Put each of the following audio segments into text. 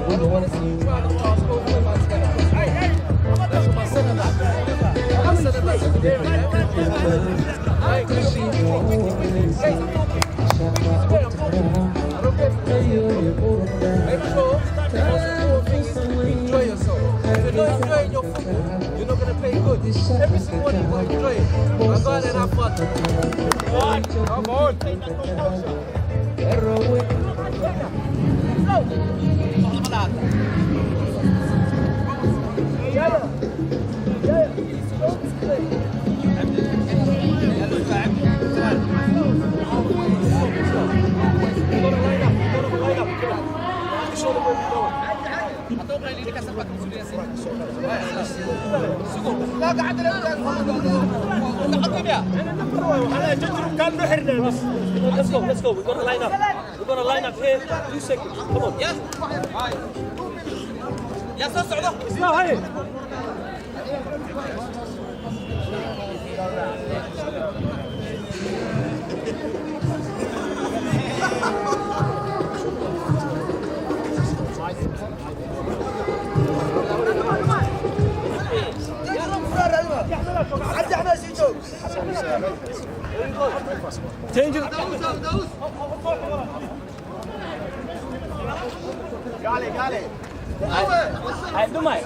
I want to see you trying to pass both way man together. That's what my centre back. My centre back is there, yeah? Right, quickly, quickly, quickly, quickly. Guys, I'm talking. Quickly, I'm talking. I don't care if you're talking. Make sure the most important thing is enjoy yourself. If you're not enjoying your football, you're not gonna play good. Every single one you gotta enjoy it. Now go out and have fun. Come on. Gotta line up, come on. You show them where we're going. Let's go, let's go. We're gonna line up. We're gonna line up here. 2 seconds. Come on. Yeah. Yeah, hey. Change it. Hey, Dumai.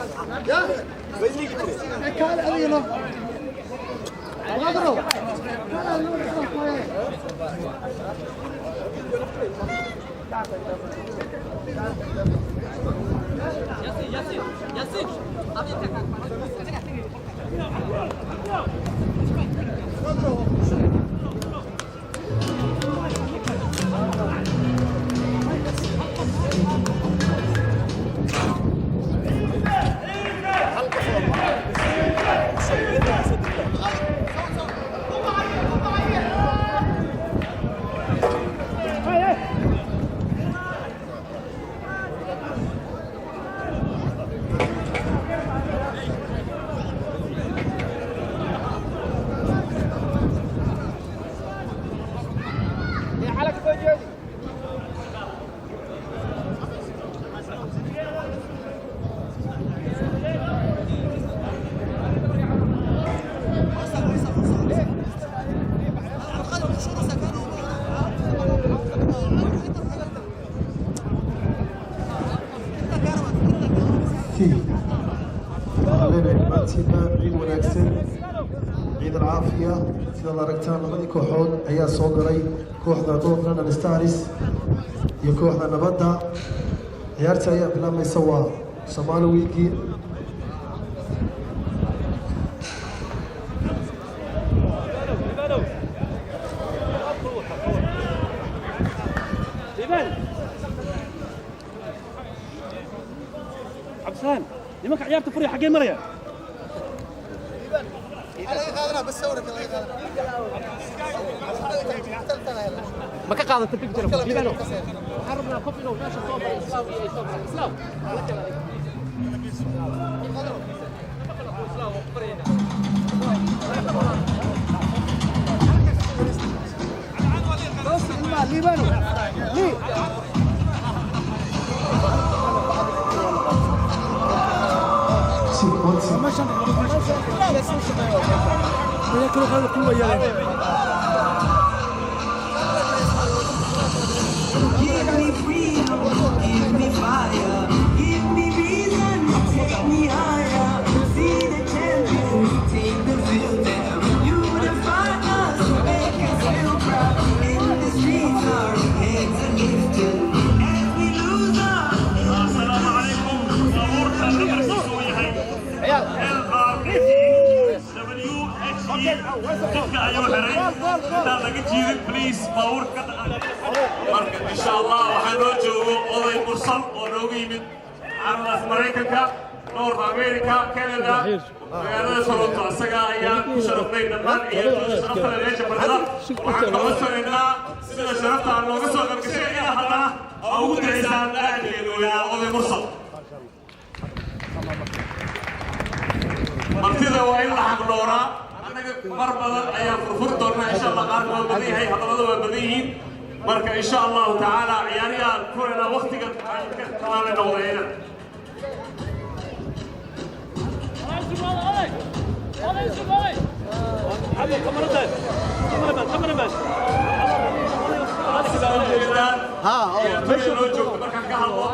Waxaan leenahay dhammaantiinba ciid wanaagsan, ciid alcaafiya. Sidaad aragtaan, labadii kooxood ayaa soo galay, kooxda North London Stars iyo kooxda Nabadda. Ciyaarta ayaa bilaabmaysa, waa Somaali Week-gii. Libano. Liban. Cabdisalaan, nimanka ciyaarta furaya xaggee maraya? Ma ka qaadata picture, Libano? Waxaan rabnaa qof inuu meesha soo maro, Islaam iyo ay soo maraan. Islaam la kala adig. Islaam waa ku baryaynaa. Libano. Li. Si one. Give me freedom, give me fire, give me reason, take me higher. See the champions take the field and unify us, make us feel proud. In the streets, our heads are lifted as we lose our. Asalaamu calaykum. Baabuurka nambarkiisu uu yahay LRT WHE jidka ayuu xiray. Intaan laga jiidin, please, baabuurka ka dhaqaaq. Marka insha Allah waxaa noo joogo oday Mursal oo noogu yimid caradaas Maraykanka, North America, Canada, magaalada Toronto. Isaga ayaan ku sharafnay. Dhammaan ciyaartooyda sharafta leh meesha fadhida waxaan ka codsanaynaa sida sharafta aan nooga soo qaybgashay ina haddana aa ugu duceysaan aakhirkeedu weynaa oday Mursal. Martida waa in la xaqdhooraa. Annaga mar badan ayaan furfuri doonaa insha Allah. Qaarka waa badan yahay, hadallada waa badan yihiin. Marka insha Allahu tacaala ciyaariyahan kurena waktigan aan ka talaale noqdayna. Ciyaartoyda noo joogta markaan ka hadlo,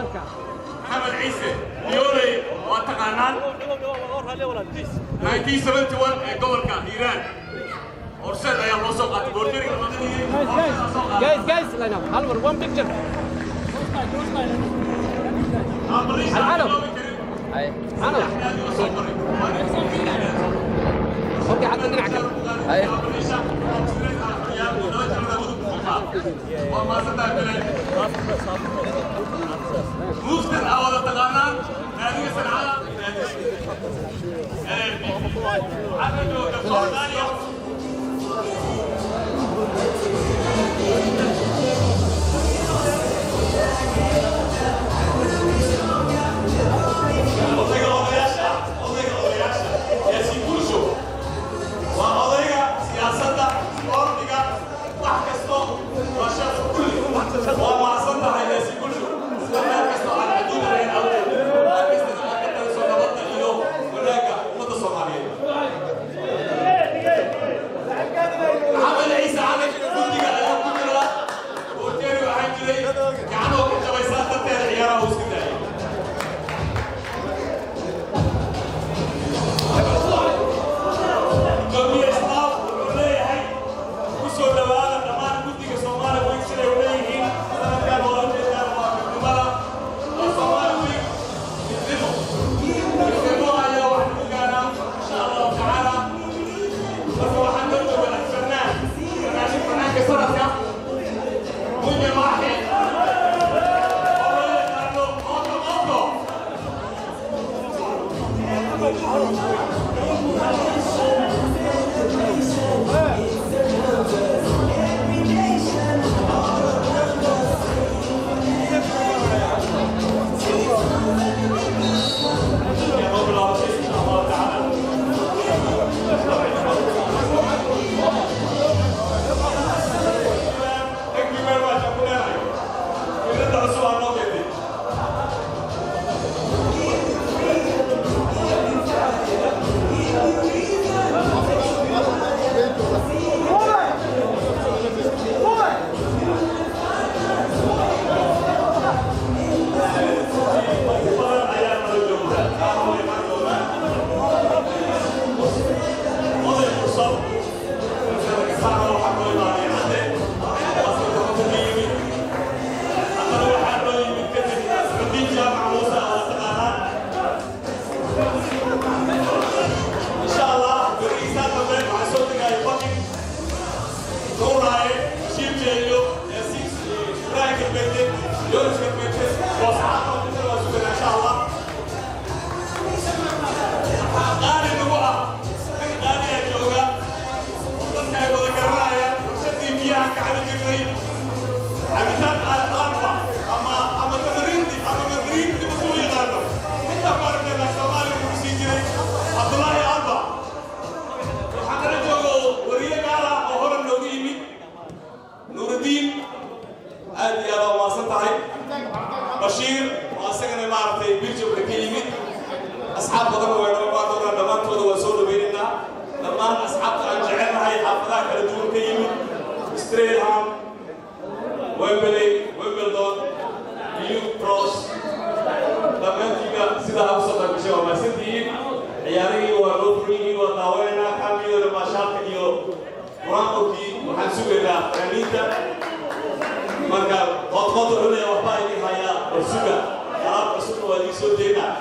Maxamed Ciise Diyooley waa taqaanaan, 1971 ee gobolka Hiiraan Horseed ayaa loo soo qaatay boorjeriga. Guys, guys, line up. Alvar, one picture. العلم. علم. Okay, حتى dhinaca kale. Muuftan aa wada taqaanaan, naadiga Sancada waxaa jooga Soomaaliya. Odayga odayaasha, odayga odayaasha, Yaasiin Bulsho, waa odayga siyaasadda, isboortiga, wax kasto, waa sheekh kulli. Waa mahadsan tahay, Yaasiin Bulsho. Sida meel kasto aan xuduud lahayn awgeed, meel kastana aad ka taliso nabadda iyo wanaagga ummadda Soomaaliyeed. Maxamed Ciise Cali guddiga ayaa ku jira. Boorteeri waxaa jiray gacanoo ka jabaysaa darteeda ciyaaraha uu iska daayay. Gudoomiye Islaam wuxuu leeyahay ku soo dhowaada dhammaan guddiga Soomaali Week siday u leeyihiin. Sanadkan waa ujeedaan, waa midnimada, waa Soomaali Week midnimo. Midnimo ayaa wax lagu gaaraa insha Allahu tacaala. Marka waxaan noo jooga alfanaan, fanaanka sanadka, Munye Maaxi, oo loo yaqaano Moto Moto. Noo bilaabtay insha Allahu tacaala. Thank you very much. Aan ku leenahay. Fikrada cusub aa noo keentay. Badan ayaa nala joogta. Qaar way imaan doonaan. Oday Mursal. Saara waxaa loo imaaday cadde. Aska Toronto ka yimid. Haddana waxaa loo yimid kadib Xudiin Jaamac Muuse oo taqaanaan. Insha Allah, berigiisaan dambe waxaa soo degaya Bucking, Nuuraaye, Bashiir Jeeyo, Yaasiin Ibraahim Galbeede, Yunus Galbeede, waa saxaabta oo inta waa suganaa insha Allah. Waxaa qaali nagu ah, nin qaaliyaa jooga, oo dadka ay wada garanayaan, warshadii biyaha ka cabi jirnay, cabitaan alfa ama tamariindi ama madriindi markuu yaqaano. Intaa ku aragnay Soomaaliya wuxuu siin jiray Cabdullaahi Alba. Waxaa nala jooga wariye gaar ah oo horan noogu yimid, Nuurudiin, aad iyo aad waa mahadsan tahay. Bashiir oo asagana maaragtay Biljamka ka yimid. Asxaab badan way noo imaan doonaan, dhammaantooda waa soo dhaweynaynaa. Dhammaan asxaabta aan jecelnahay, xaafadaha kala duwan ka yimid, Streatham, Wembley, Wimbledon, New Cross, dhammaantiina sidaa ha usoo qaybgashay waa mahadsantihiin. Ciyaarihii waa loo furan yihiin, waa daawanaynaa kaamiyada, maashaalka iyo quraanqurkii. Waxaan sugaynaa fanaaniinta. Marka qoodqood wuxuu leeyahay waxbaa idin hayaa, war suga, alaab cusubna waa idiin soo deynaa.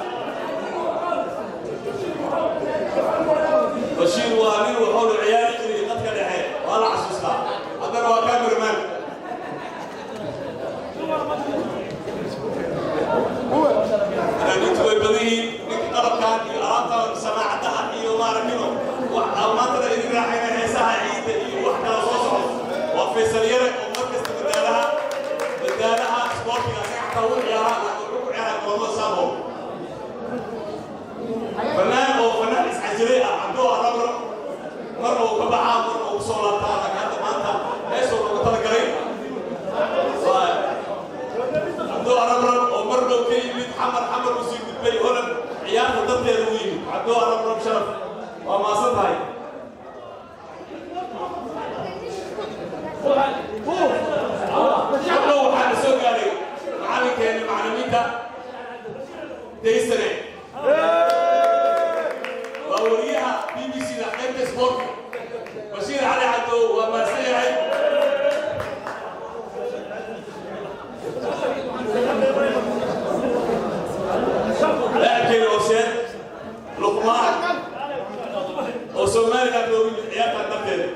Bashiir waa nin wuxuu ciyaari jiray qadka dhexe, waa la xasuustaa, haddana waa cameraman. Fanaaniintu way badan yihiin. Ninka qalabkan iyo alaabtan samaacadaha iyo maaragtino maantana idin raacayna heesaha ciidda iyo wax kala soo socdo waa Faysal Yare, oo mar kasta madaalaha isboortiga asaga xataa wuu ciyaaraa, laakiin wuxuu ku ciyaaraa garoomada Sabo. Fanaan oo fanaan iscasilay ah, Cabdo Aramar, marna uu ka baxaa, marna uu kusoo laabtaa, laakiin hadda maanta heesoo loogu talagalay. Wuxuu ka yimid Xamar, Xamar uu sii gudbay Holland, ciyaarta darteeda uu yimid. Cabdo Arab Sharaf, waa maasan tahay. Hadhow waxaana soo gaaray macalinkeena, macalimiinta Daysane, waa wariyaha BBC da qaybta sportka, Bashiir Cali Cabdo, waa mahadsan yahay. Laacibkeena Horseed, Luqmaan, oo Somaliland loogu yimid ciyaartan darteeda.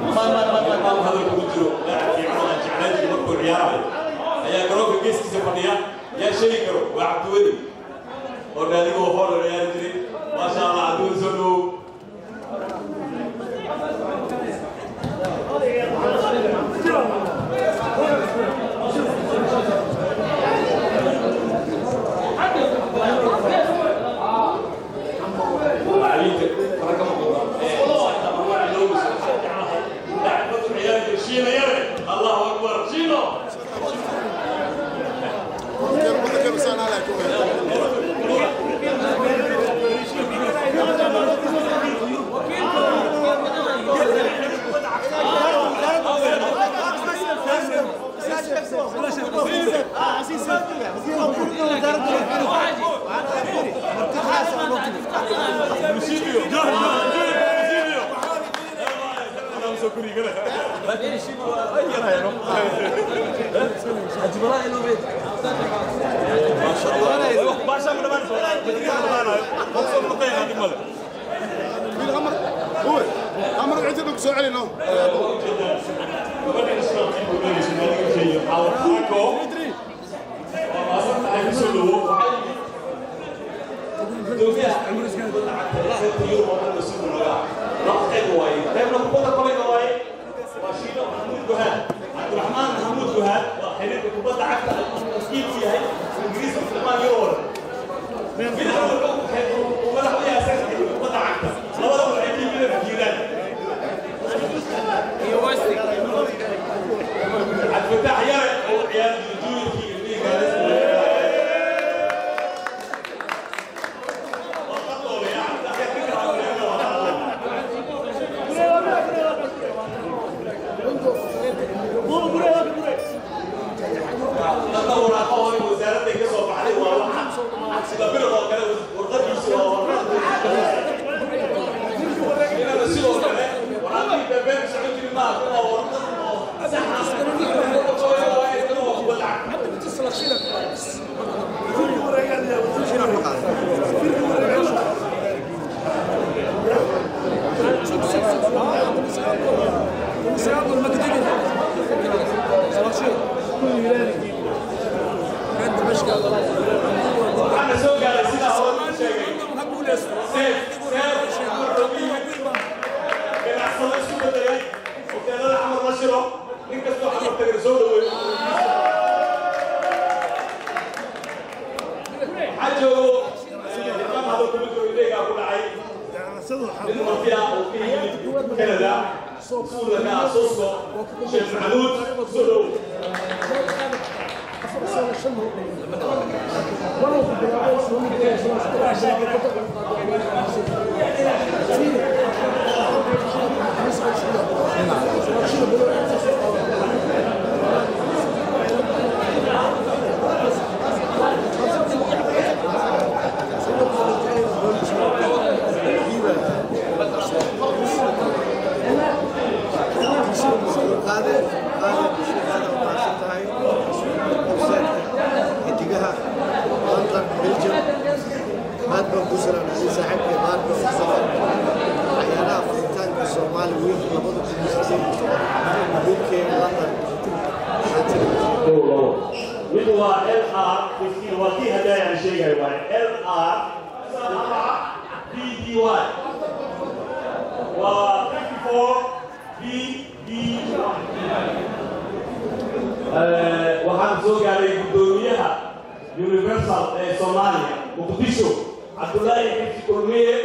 Ma hadal kugu jiro. Laacib fiican oo aan jeclaan jirin markuu ciyaarayo ayaa garoonka geeskiisa fadhiya. Yaa sheegi karo? Waa Cabdiweli oo naadiga hor ciyaari jiray. Maasha Allah, Cabdiweli, soo dhowow. Macallimiinta fara kama qodna. Laacib markuu ciyaari jiray, Shiino Yare. Allahu akbar, Shiino. Cabdiraxmaan Maxamuud Guhaad waa xiriirka kubadda cagta kiibku yahay Ingiriiska dhammaan Yurub. Mid wuxuu madax u yahay asaga xiriirka kubadda cagta. Labada waxay ka yimid jiiraan. Cabdifataax Yare oo ciyaar juniorkii ilmihii gaaris. Dadka waraaqo hore wasaaradday ka soo baxday waa waxa sida bir oo kale, warqadiisu waa warqad. Inana sidoo kale waraaqihii beebeen socon jiri maaha, waa warqad oo sax ah. Waaye tan waa kubadda cagta. Waxaana soo gaaray, sidaa hore u sheegay, Seef Seef wuxuu ka yimid ganacsado isku bedelay hoteelada Xamar la shiro. Nin kastoo Xamar tagay soo dhaweeyo. Waxaa joogo imaam hadal kuma jiro, indheygaa ku dhacay, nin marti ah oo ka yimid Canada, iskuulka ka ah Sosco, Sheekh Maxamuud, soo dhow. Qaade, qaade, qaade, mahadsan tahay. Mid waa LR 15, waa kii hadda aan sheegay waaye, LR BDY, waa 54 BDY. Waxaan soo gaaray guddoomiyaha Universal ee Soomaaliya, Muqdisho, Cabdullaahi Xibsi Kulmiye,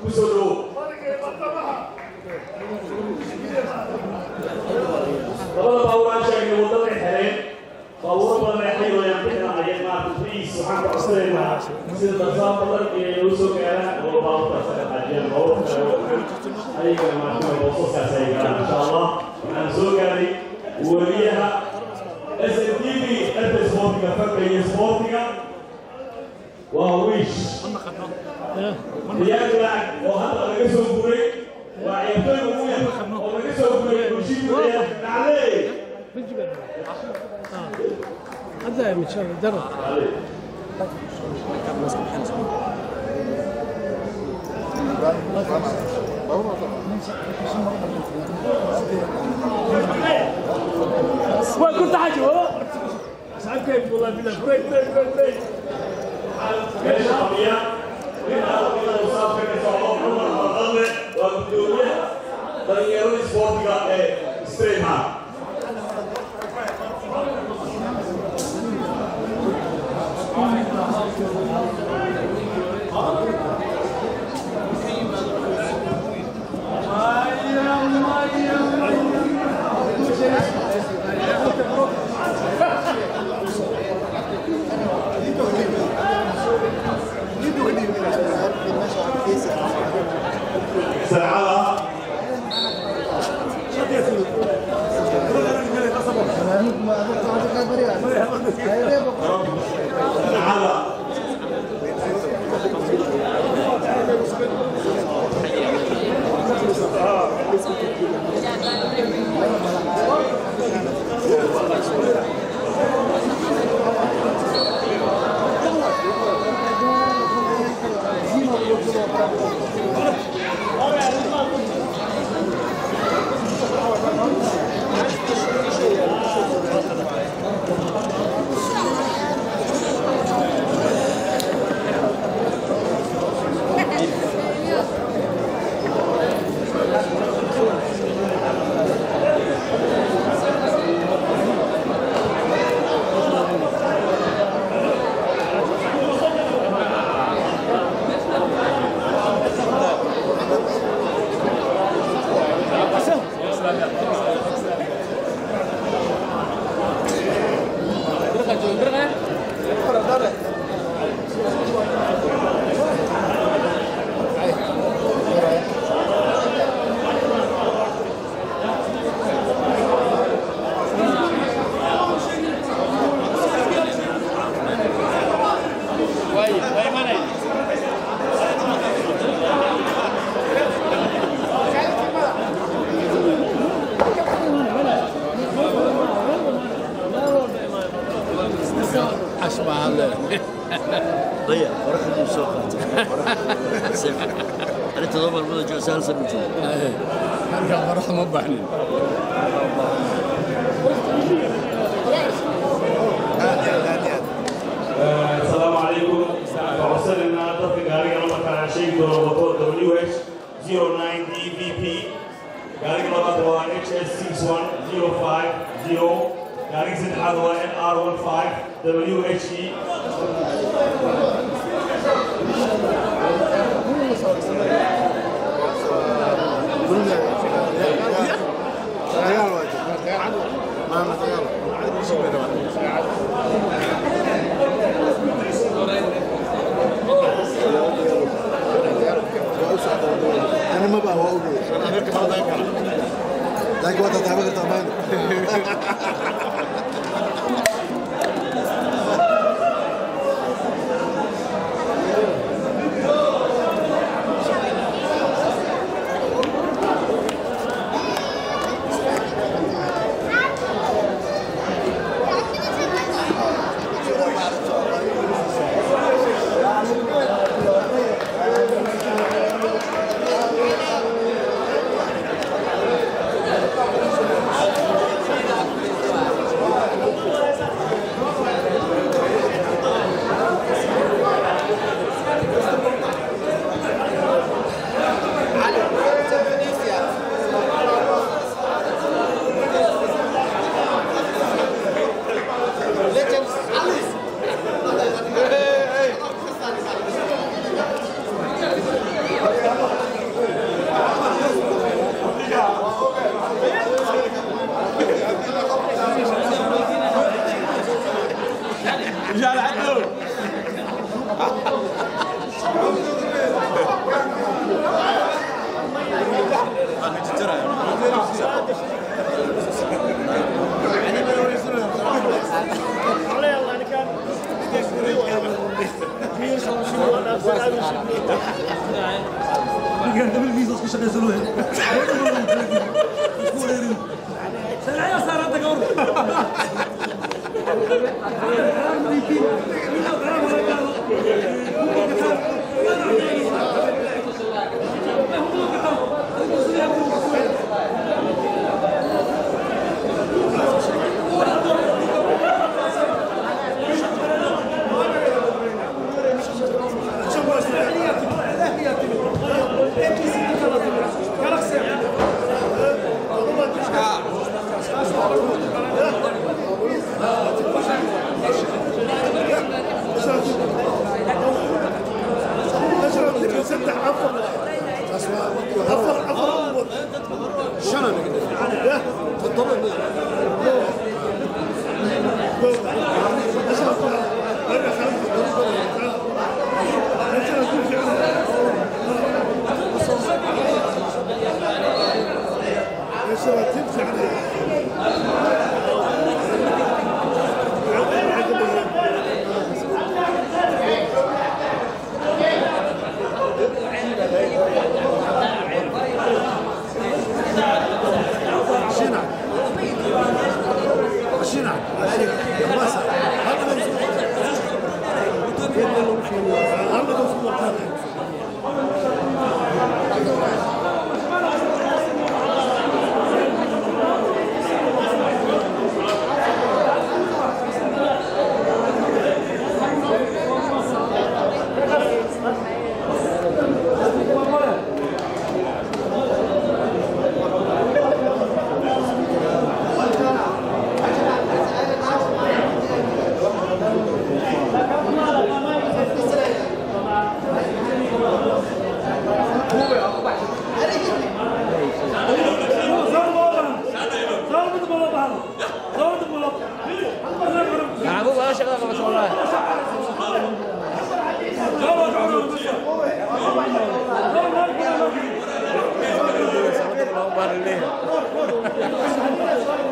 ku soo dhowo. Labada baabuur aan sheegnay waddaday xereen, baabuuro badan ay xaydooyaan ku xidhanayeen. Maarta, please, waxaan ku codsanaynaa sida darsaa badan inay noo soo gaaraan oo baabuurtaas ay xaajiyaan, baabuurta kale ayagana maarta boosaskaas ay galaan, insha Allah. Waxaan soo gaaray wariyaha SNTV qaybta isboortiga, fanka iyo isboortiga, waa Wiish Ciyaar Lacag oo hadda laga soo guray, waa ciyaartoyga ugu yar oo laga soo guray bulshadu ciyaar dhacday. هذا من شر درب. وين كنت حاجة هو صعب كيف والله بالله بريك بريك بريك بريك. Meesha fadhiya nin ardayda saafka ka socdo, Cumar Maqalle, waa guddoomiyaha dhalinyarada isboortiga ee Strayman. Saacada. Saacada. ضيع qoraxdii soo qaatay ani 7 maalmood oo joogo, hal sano joogo. Halkan qoraxda ma baahnin. Asalaamu calaykum. Waxaan codsanaynaa dadka gaariga lambarkaan aan sheegi doono wato, WH 09 DVP. Gaariga labaad waa HS 61050. Gaariga saddexaad waa NR 15 WHE. أنا ما بقى هو أقول لكن وقت تعمل تعمل.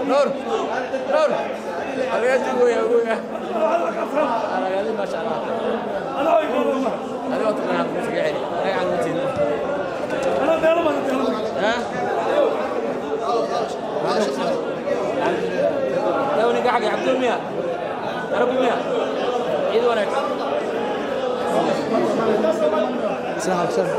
نور نور أبويا أنا قاعدين ما شاء الله أنا وقت أنا في عيني أنا قاعد متين ها لو نقع حق عبد المياه ربي مياه عيد ونك سلام سلام.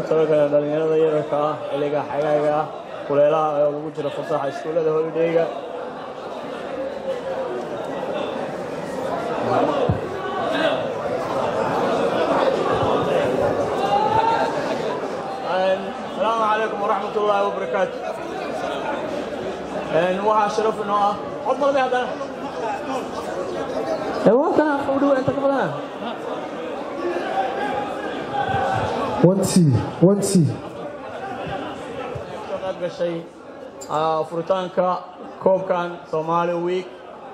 talagalnay dhallinyarada yararka ah xilliga xagaaga ah, kuleelaha oo lagu jiro fasaxa iskuullada, holidayga. Asalaamu calaykum waraxmat ullaahi wabarakaatu. Waxaa sharaf inoo ah cod malmay haddana waa kana u dhow inta ka badana. One C, one C. Ka qayb gashay furitaanka koobkan Somali Week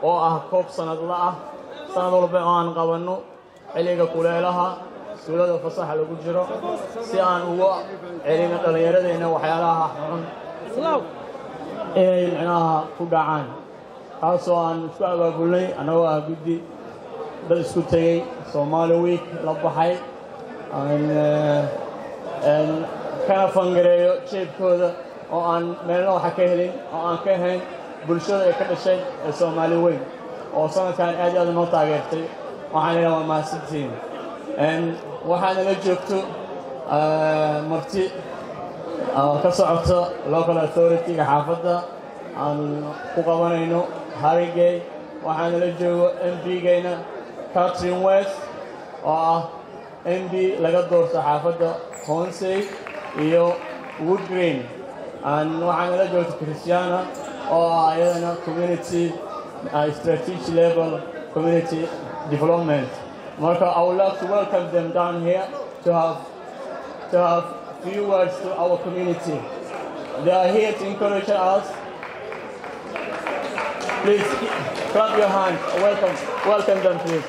oo ah koob sanadla ah, sanad walba oo aan qabanno xilliga kuleelaha, iskuullada fasaxa lagu jiro, si aan uga celino dhallinyaradeenna waxyaalaha xun inay micnaha ku dhacaan, taasoo aan isku abaabulnay annagoo ah guddi dad isku tegey Somali Week la baxay aan kana fangareeyo jeebkooda oo aan meelna waxa ka helin oo aan ka ahayn bulshada ay ka dhasheen ee Soomaali weyn oo sanadkan aad iyo aad noo taageertay. Waxaan leeyahay waa mahadsantihiin. Waxaana la joogto marti ka socota local authority-ga xaafadda aan ku qabanayno Haringey. Waxaana la joogo MP-gayna Catherine West oo ah MP laga doorto xaafadda Hornsey iyo Wood Green. Waxaana la joogto Christiana oo ah iyadana community strategic level community development. Marka I would like to welcome them down here to have few words to our community. They are here to encourage us. Please clap your hands. Welcome, welcome them, please.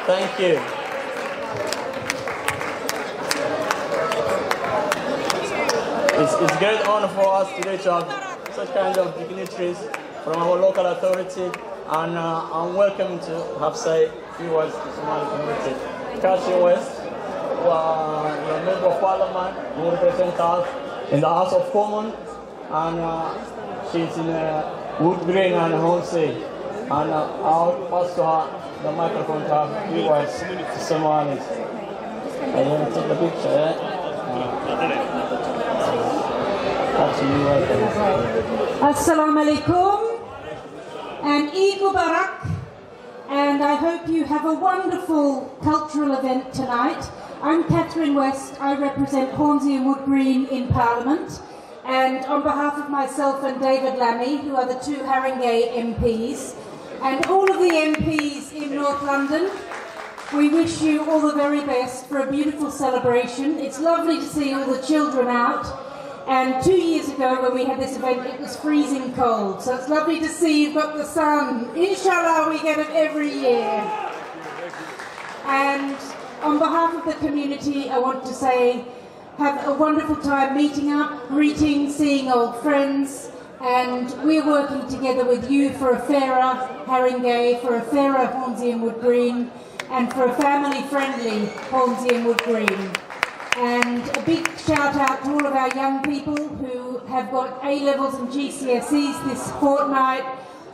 Thank you. It's a great honor for us today to have such kind of dignitaries from our local authority, and I'm welcome to have say few words to Somali community. Catherine West, who are the member of parliament who represents us in the House of Commons, and she's in Wood Green and Hornsey. And I'll pass to her the microphone to have few words to Somalis. I want to take the picture, yeah? Catherine, you welcome. Assalamu alaikum and Eid Mubarak, and I hope you have a wonderful cultural event tonight. I'm Catherine West. I represent Hornsey and Wood Green in Parliament, and on behalf of myself and David Lammy, who are the two Haringey MPs, and all of the MPs in North London, we wish you all the very best for a beautiful celebration. It's lovely to see all the children out. And 2 years ago, when we had this event, it was freezing cold. So it's lovely to see you've got the sun. Inshallah, we get it every year. And on behalf of the community, I want to say have a wonderful time meeting up, greeting, seeing old friends. And we're working together with you for a fairer Haringey, for a fairer Hornsey and Wood Green, and for a family-friendly Hornsey and Wood Green. And a big shout out to all of our young people who have got A levels and GCSEs this fortnight,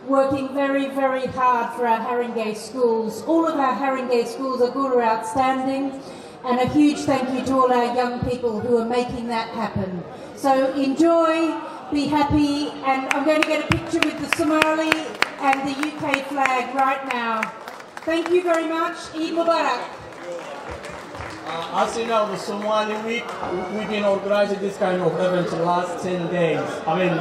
working very, very hard for our Haringey schools. All of our Haringey schools are good or outstanding, and a huge thank you to all our young people who are making that happen. So enjoy, be happy, and I'm going to get a picture with the Somali and the UK flag right now. Thank you very much. Eid Mubarak. As you know, the Somali Week, we've been organizing this kind of event the last 10 days. I mean,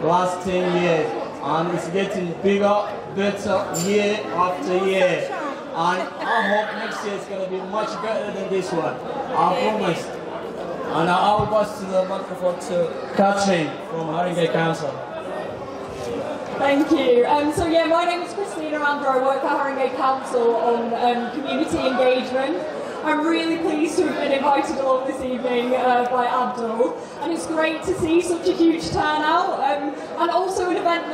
last 10 years. And it's getting bigger, better year after year. And I hope next year it's going to be much better than this one. I promise. And I will pass to the microphone to Catherine from Haringey Council. Thank you. So yeah, my name is Christina Ander. I work for Haringey Council on community engagement. I'm really pleased to have been invited along this evening by Abdul, and it's great to see such a huge turnout, and also an event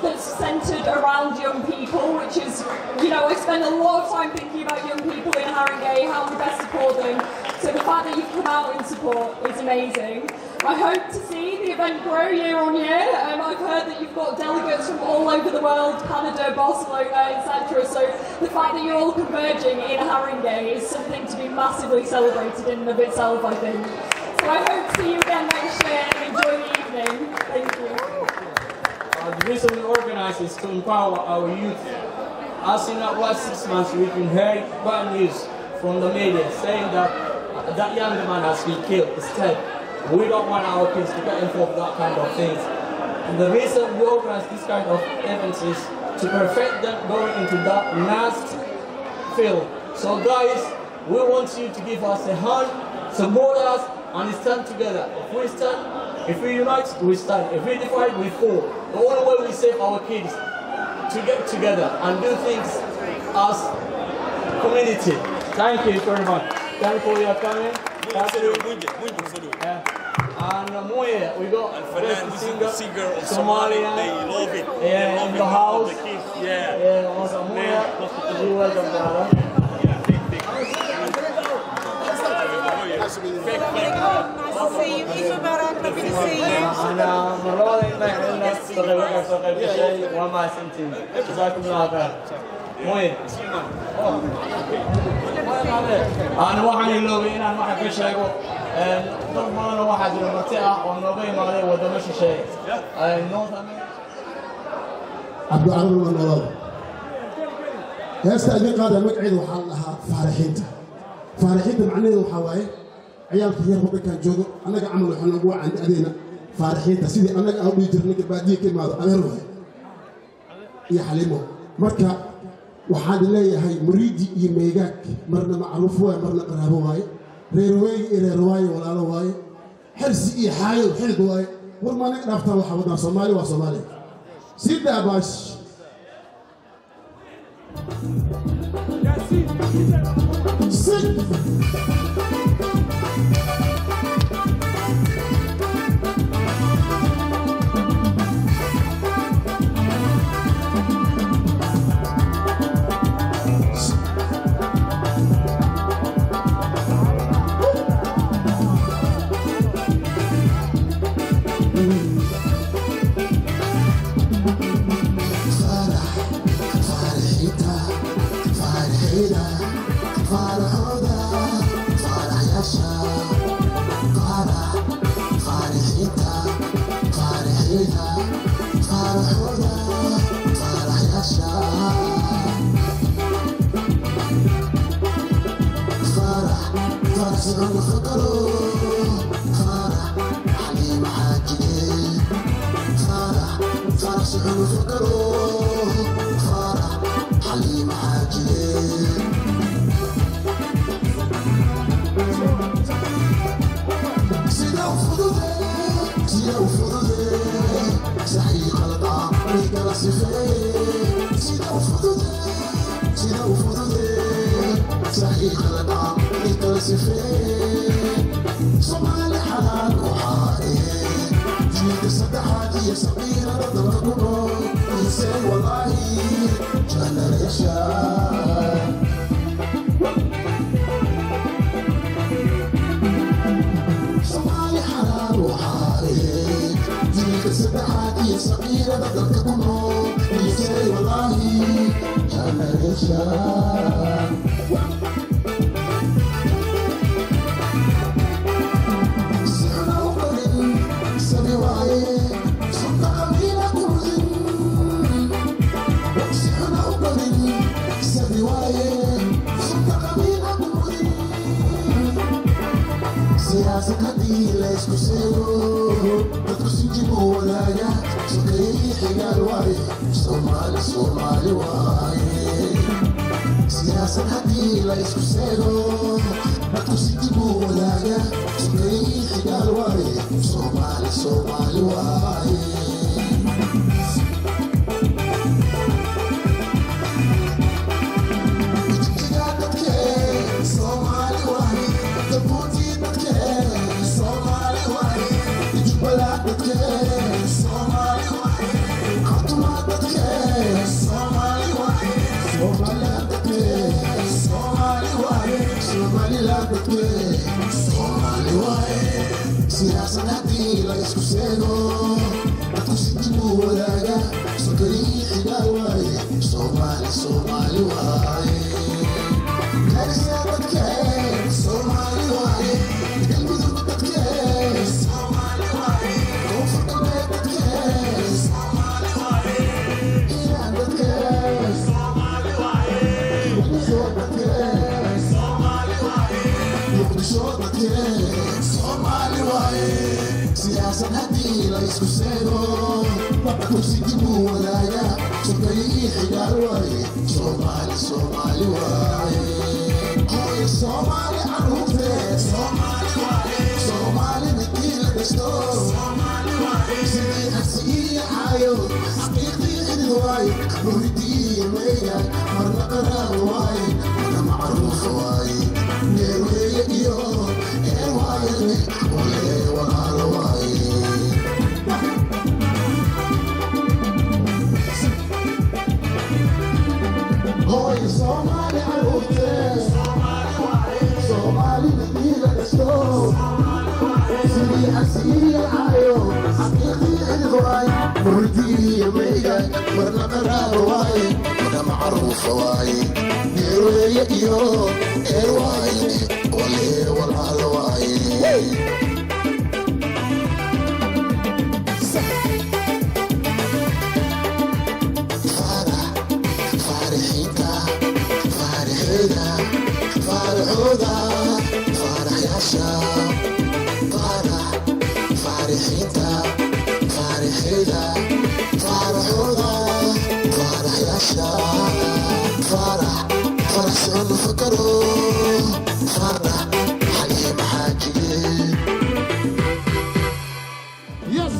that's centred around young people, which is, I spend a lot of time thinking about young people in Haringey, how we best support them. So the fact that you've come out in support is amazing. I hope to see the event grow year on year. I've heard that you've got delegates from all over the world, Canada, Barcelona, etc. So the fact that you're all converging in Haringey is something to be massively celebrated in and of itself, I think. So I hope to see you again next year and enjoy the evening. Thank you. The reason we organize is to empower our youth. As in the last 6 months, we've been hearing bad news from the media saying that that young man has been killed. Instead, we don't want our kids to get involved in that kind of things. And the reason we organize this kind of events is to prevent them going into that nasty field. So guys, we want you to give us a hand, support us, and stand together. If we stand, if we unite, we stand. If we divide, we fall. The only way we save our kids to get together and do things as community. Thank you very much. Thank you for your coming. Thank you. Yeah. And Muye, we got Fernand, best this is singer, the singer of Somali. Somalia. They love it. Yeah, They love in it. the house. The kids, yeah. Yeah, also Muye. You welcome, brother. Nice to see you. Eid Mubarak. Lovely to see you. أنا مرة إن soo qayb gashay waa mahadsantihiin jazaakum allahu khayr Muye. Aan waxaan iloobay inaan waxa ka sheego dad badan oo waxaa jira marti ah oo nooga imaaday wadamo shisheeye North America. Cabdicarab waa noolaada heesta idin qaadaya magaceedu waxaa la dhahaa Faaraxiinta. Faaraxiinta macnaheedu waxaa waaye ciyaalka yar waddankan joogo annaga camal waxaa noogu wacan adeena faaraxiinta sidii annaga aan u dhihi jirnay ninka baadiye ka imaado adeer waay iyo Xaliimo. Marka waxaan leeyahay muriidi iyo meegaag marna macruuf waaye marna qaraabo waaye, reer weegi iyo reer waaye walaalo waaye, xirsi iyo xaayo xilid waaye. War maa naga dhaaftaan waxaa wadnaa Soomaali waa Soomaaliya sii daabash. Sit. فرح فرحتها فرحنا فرحنا فرح يا فرح فرحتها فرحنا فرحنا فرح يا فرح فرح الخضر فرح حليم حاجي فرح فرح سعود فكرو فرح حليم حاجي سيدا وفضودي سيدا وفضودي صحيح غلطة ريكا صفي سيدا وفضودي سيدا وفضودي صحيح غلطة ريكا صفي صومالي حلال وحاري jiilka saddexaad iyo saqiirada dalka ku nool isee walaahi generation Soomaali xalaal waxaaye jiilka saddexaad iyo saqiirada dalka ku nool isee walaahi generation. Sixna u qarin sabi waaye sunta qabiila ku rudin sixna u qarin sabi waaye sunta qabiila ku rudin siyaasad haddii laysku seego dadku sinjibu wadaaga sokeeyey xigaal waaye Soomaali Soomaali waaye siyaasad haddii laysku seego dadku sinjibu wadaaga sokeeyey xigaal waaye Soomaali Soomaali waaye. Jigjiga dadkee Soomaali waaye, Jabuuti dadkee Soomaali waaye, Jubbaland dadkee Soomaali waaye, Khartoum dadkee Soomaali waaye, Somaliland dadkee Soomaali waaye, Somaliland dadkee Soomaali waaye. Siyaasad haddii la isku seego dadku sinjibuu wadaaga sokeeyii xigaal waaye Soomaali Soomaali waaye. Garissa dadkee Soomaali waaye, Galmudug dadkee. Soomaali waaye. Siyaasad haddii la isku seego, kursi dib uu wadaagaa, sokeeye iyo xigaal waaye. Soomaali, Soomaali waaye. Hooyo Soomaali carruurte, Soomaali waaye. Soomaali midkii la dhashto, Soomaali waaye. Sidii xabsi iyo caayo, xaqiiqii xidid waaye. Muridii meeya marna qaraar waaye, marna macruuf waaye. Neerweeye iyo eer waaye, walee walaalo waaye. Hooyo Soomaali carruurte, Soomaali midkii la dhashto, sidii xabsi iyo caayo, xaqiiqii xidid waaye. Muridii meeya marna qaraar waaye, marna macruuf waaye. Neerweeye iyo eer waaye, walee walaalo waaye. Faarixiinta, faarixeeda, faaraxooda, faaraxyaasha. Faarax, faarixiinta, faarixeeda, faaraxooda, faaraxyaasha. Faarax, farax socon fakaro. Faarax Xaliima Xaajige. Yes.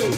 Toy,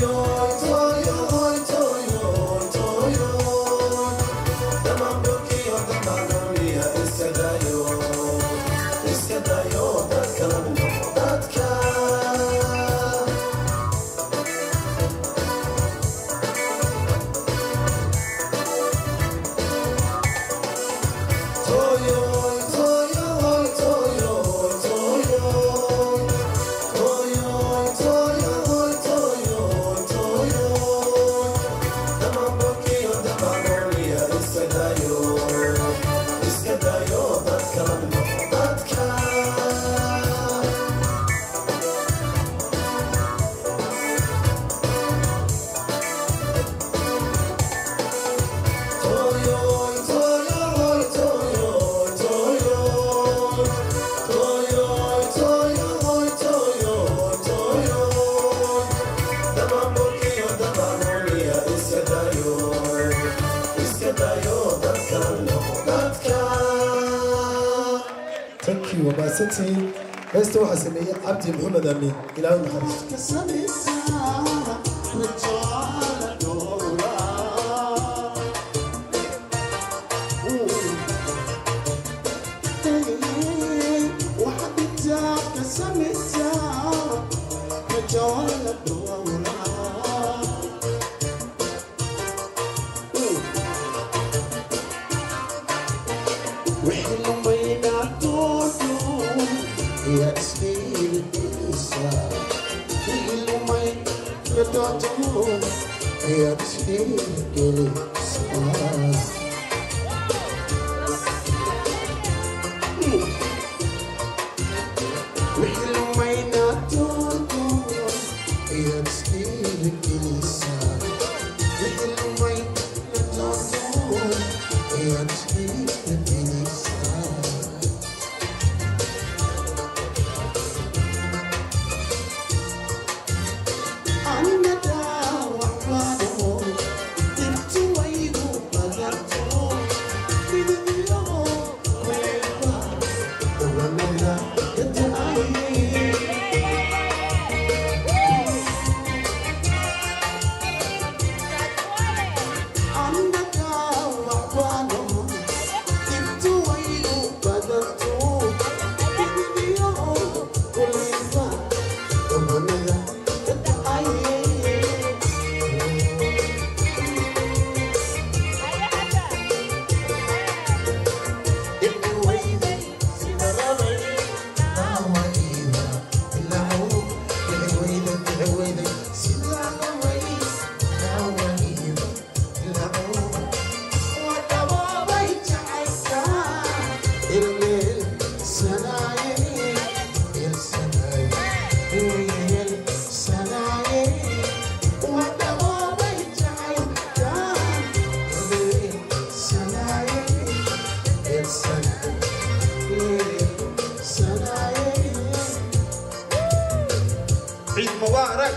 toy, toy, toy, toy, toy. Thank you, waa mahadsantihiin. Heesta waxaa sameeyey Cabdi Maxamed Amiin, Ilaahu naxariisto. Ciid Mubaarak.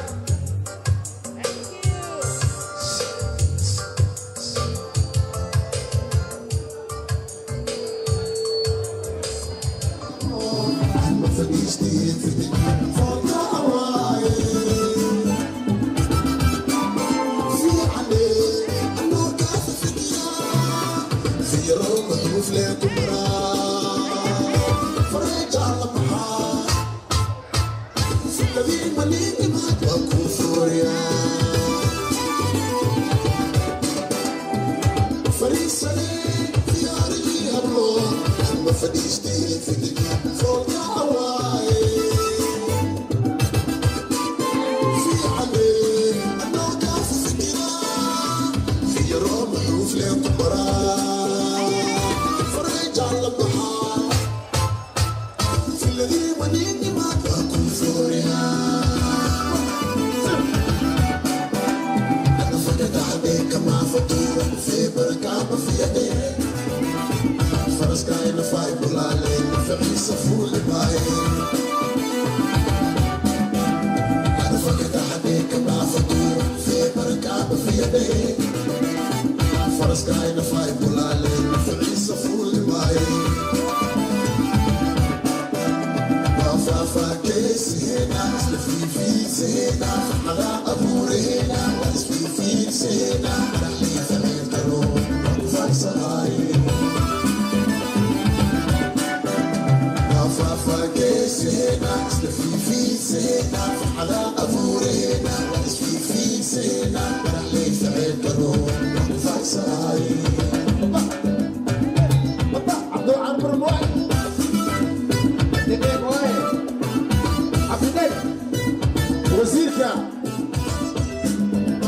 Wasiirka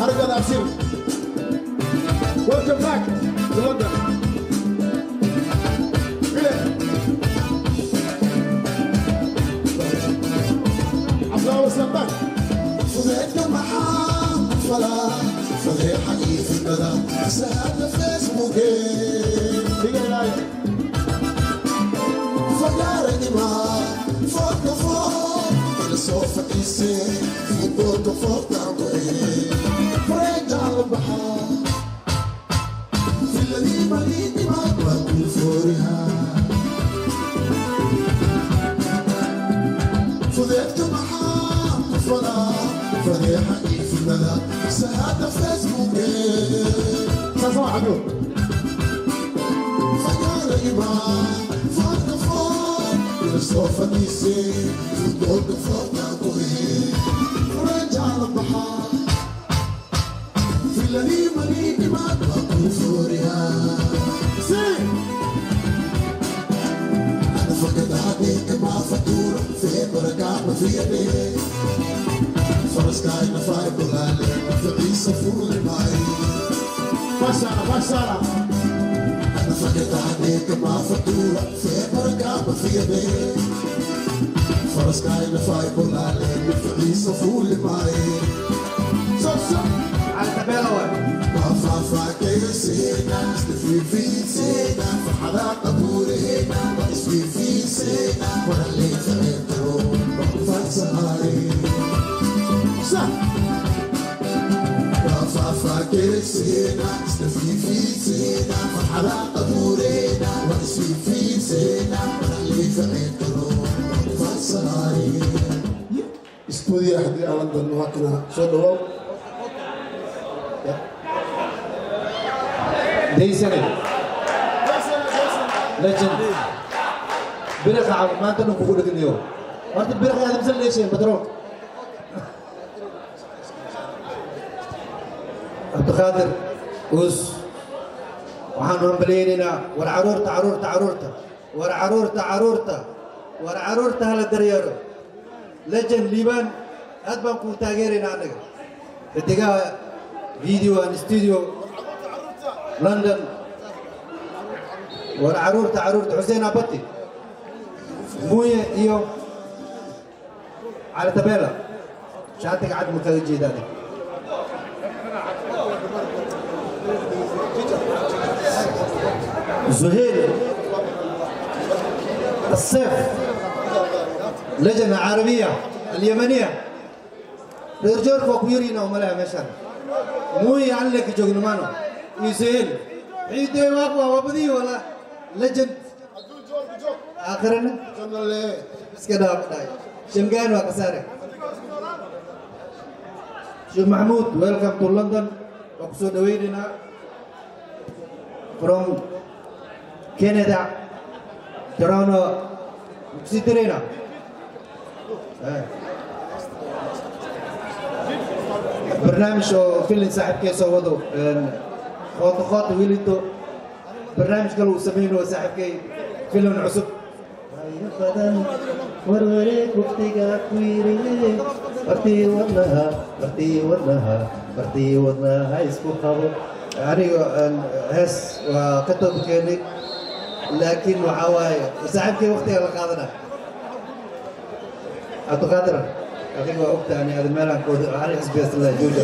Argada Abshir, welcome back to London. Bile Abdullah Samban فضيحتنا maxaa falaa fadeexa iyo fidnada fasahaadna Facebook. Cabdiqaadir uus waxaanu hambalyaynaynaa war caruurta caruurta caruurta war caruurta caruurta war caruurta hala daryeero legend liibaan aad baan kuu taageeraynaa annaga xidigaha video and studio London war caruurta caruurta Xuseen Abati Muuye iyo Cali Tabeela shaatiga cad ma kaga jeedaa زهير الصيف لجنة عربية اليمنية رجال فوقيرينا وملا مشان مو يعلق جوجنمانو يزهير عيد واقوى وبدي ولا لجنة آخرنا بس كده شمقان وقصاري شيخ محمود ويلكم تو لندن وقصود ويننا from Canada, Toronto, Sitrena. برنامج فيلم صاحب كيس وضو خاطو خاطو ويلتو برنامج قالوا سمينه صاحب كي فيلم عصب وروريك وقتك كويري برتي ودنها برتي ودنها برتي ودنها اسكو خبر aniga hees waa ka toob keenay laakiin waxaa waaye saaxiibkay waqtiga la qaadana Cabdiqaadir adiga waa ogtahay ani ada meelaan kooda ani xisbiga jooja.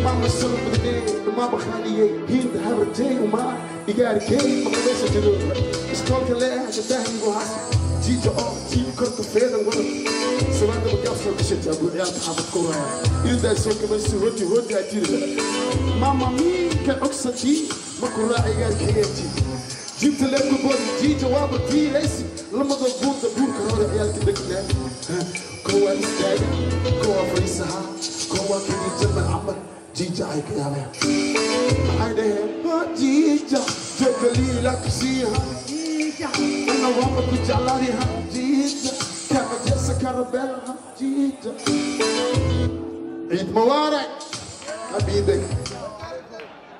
Mama soo badnay, mama khaliyay, Hind habartay uma igaarkay maqabeesha jiro. Iskoolka leeyahay dahrigu has. Jiija oo jiib korka feedan wada. Salaada magaaf soo gashay abu ciyaalka xaafad ku raaya. Irintaa soo kabaysi hoti hoti ajira. Mama mi ka ogsatii ma ku raaci igaarkayati. Jiibta lee ku boodi jiija waaba tiiraysi. Lamada buunta buurka hore ciyaalka degnaa. Kowa istaaga, kowa fadhiisaha, kowa kini jamal camal. Jiija ay ka yaabeen. Maxay dhaheen? Ha jiija, joogga liila ku siiha. Ana waaba ku jeclaadiha jiija. Kama jeesa karabelha jiija. Ciid mubaarak. Habiibay.